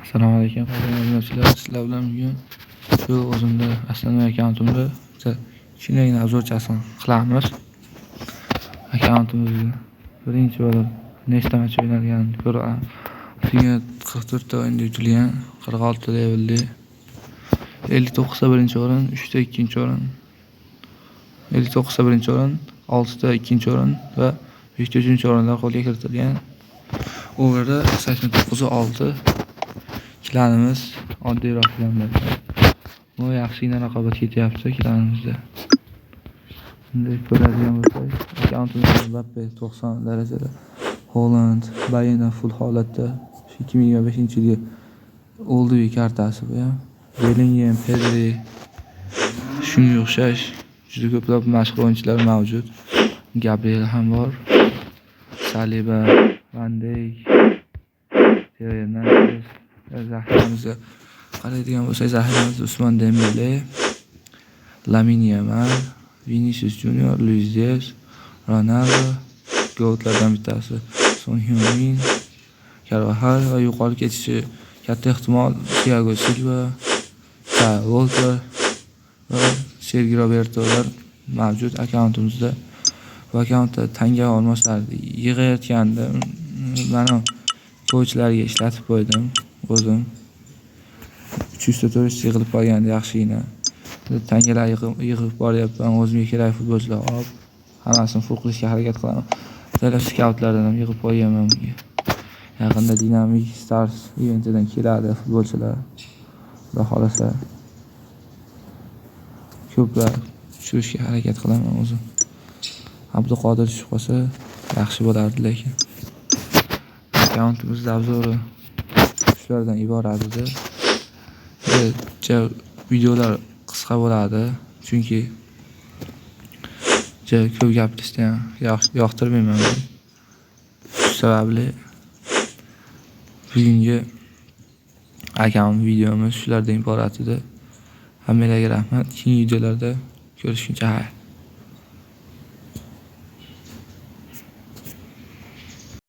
Assalomu alaykum qadrli obunachilar. Sizlar bilan bugun shu o'zimda основной akkauntimda bitta kichkinagina обзор chasini qilamiz. Akkauntimizda birinchi bo'lib nechta match o'ynalganini ko'ramiz. Bugun 44 ta o'yinda yutilgan, 46 levelli. 59 ta birinchi o'rin, 3 ta ikkinchi o'rin. 59 ta birinchi o'rin, 6 ta ikkinchi o'rin va 5 ta uchinchi o'rinlar qo'lga kiritilgan. O'g'ri 89.6 klanimiz oddiyroq klanlardan. Bu yaxshigina raqobat ketyapti klanimizda. Endi ko'radigan bo'lsak, akkauntimizda Mbappe 90 darajada, Haaland, Bayena full holatda. Shu 2025-yilgi Oldby kartasi bu ham. Bellingham, Pedri, shunga o'xshash juda ko'plab mashhur o'yinchilar mavjud. Gabriel ham bor. Saliba, Van Dijk, Theo Hernandez. Zaxiramizga qaraydigan bo'lsak, zaxiramizda Usmon Dembele, Lamine Yamal, Vinicius Junior, Luis Diaz, Ronaldo, GOATlardan bittasi Son Heung-min, Carvajal va yo'qolib ketishi katta ehtimol Thiago Silva, Kyle Walker va Sergi Robertolar mavjud akkauntimizda. Bu akkauntda tanga olmoslarni yig'ayotgandim. Mana coachlarga ishlatib qo'ydim o'zim. 300 ta 400 yig'ilib qolgandi yaxshigina. Tangalar yig'ib boryapman, o'zimga kerak futbolchilar olib, hammasini full qilishga harakat qilaman. Talash skautlardan ham yig'ib qo'yganman bunga. Yaqinda Dynamic Stars eventidan keladi futbolchilar. Xudo xohlasa ko'plab tushirishga harakat qilaman o'zim. Abduqodir tushib qolsa yaxshi bo'lardi lekin. Akkauntimizda обзор i shulardan iborat edi. Videolar qisqa bo'ladi, chunki ko'p gapirishni ham yoqtirmayman men. Shu sababli bugungi akkaunt videomiz shulardan iborat edi. Hammanglarga rahmat. Keyingi videolarda ko'rishguncha xayr.